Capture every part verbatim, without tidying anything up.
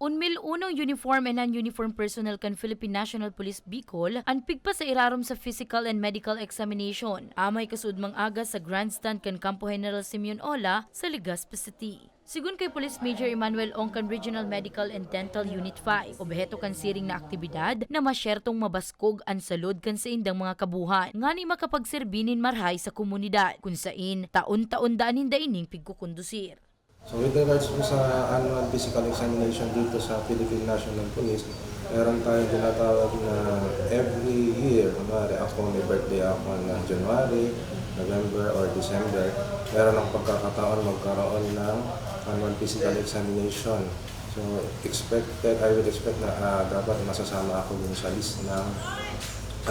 One mil unong uniform and non-uniform personnel kan Philippine National Police Bicol an pigpa sa irarom sa physical and medical examination, amay kasuodmang aga sa grandstand kan Kampo General Simeon Ola sa Legazpi City. Sigon kay Police Major Emmanuel Ong kan Regional Medical and Dental Unit five, obheto kan siring na aktibidad na masyertong mabaskog an salud kan saindang mga kabuhan, ngani makapagserbi nin marhay sa komunidad, kun sain taon-taon daan ninda ining pigkukondusir. So, with regards po sa annual physical examination dito sa Philippine National Police, meron tayong tinatawag na every year, kunwari ako, may birthday ako ng January, November, or December, meron akong pagkakataon magkaroon ng annual physical examination. So, expected, I would expect na, ah, dapat masasama ako dun sa list ng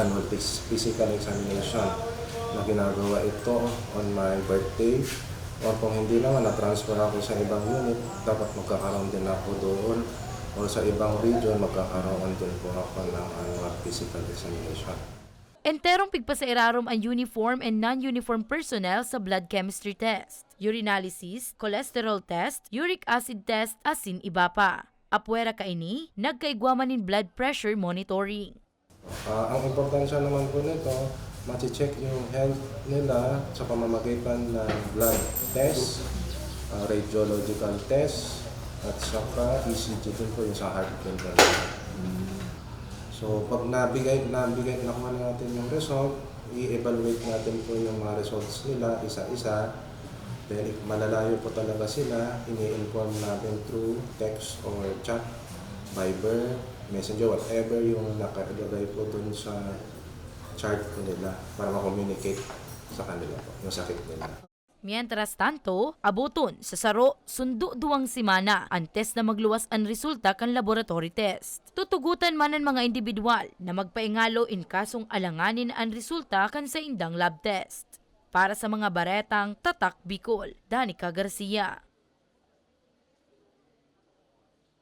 annual phys-, physical examination na ginagawa ito on my birthday. Or kung hindi naman, na-transfer ako sa ibang unit, dapat magkakaroon din ako doon. Or sa ibang region, magkakaroon din po ako ng annual physical examination. Enterong pigpasairarom an uniform and non-uniform personnel sa blood chemistry test, urinalysis, cholesterol test, uric acid test, asin iba pa. Apwera kaini, nagkaigwa man nin blood pressure monitoring. Ah, ang importansya naman po nito, mache-check yung health nila sa pamamagitan ng blood test, ah, radiological test, at saka E C G din po yung sa heart din po. So, pag nabigay, nabigay, nakuha na natin yung result, i-evaluate natin po yung mga results nila isa-isa. Then, if malalayo po talaga sila, ini-inform natin through text or chat, Viber, Messenger, whatever yung nakalagay po dun sa chart nila para ma-communicate sa kanila po, yung sakit nila. Mientras tanto, aboton sa saro, sundo duwang semana an test na magluwas an resulta kan laboratory test. Tutugotan man an mga indibidwal na magpaingalo in kasong alanganin an resulta kan saindang lab test. Para sa mga baretang Tatak Bicol, Danica Garcia.